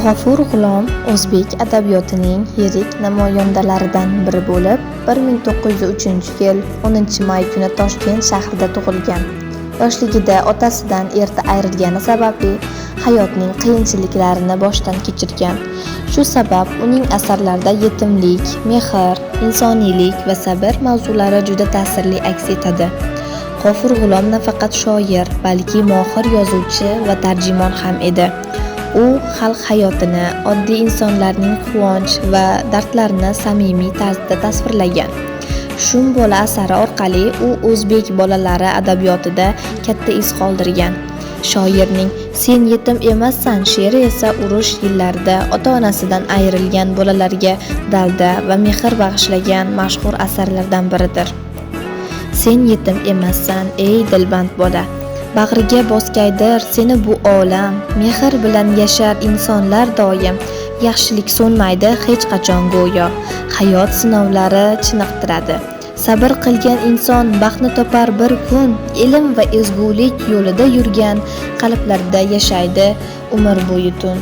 G'ofur G'ulom o'zbek adabiyotining yirik namoyandalaridan biri bo'lib, 1903-yil 10-may kuni Toshkent shahrida tug'ilgan. Yoshligida otasidan erta ayrilgani sababli hayotning qiyinchiliklarini boshdan kechirgan. Shu sabab uning asarlarida yetimlik, mehr, insoniylik va sabr mavzulari juda ta'sirli aks etadi. G'ofur G'ulom nafaqat shoir, balki mohir yozuvchi va tarjimon ham edi. U xalq hayotini, oddiy insonlarning quvonch va dardlarini samimiy tarzda tasvirlagan. Shum bola asari orqali u o'zbek bolalari adabiyotida katta iz qoldirgan. Shoirning "Sen yetim emassan" she'ri esa urush yillarida ota-onasidan ayrilgan bolalarga dalda va mehr bag'ishlagan mashhur asarlardan biridir. Sen yetim emassan, ey dilband bola. Bag'riga bosgaydir seni bu olam, mehr bilan yashar insonlar doim, yaxshilik so'nmaydi hech qachon go'yo. Hayot sinovlari chiniqtiradi. Sabr qilgan inson baxtni topar bir kun, ilm va ezgulik yo'lida yurgan qalblarda yashaydi umr bo'yi tun.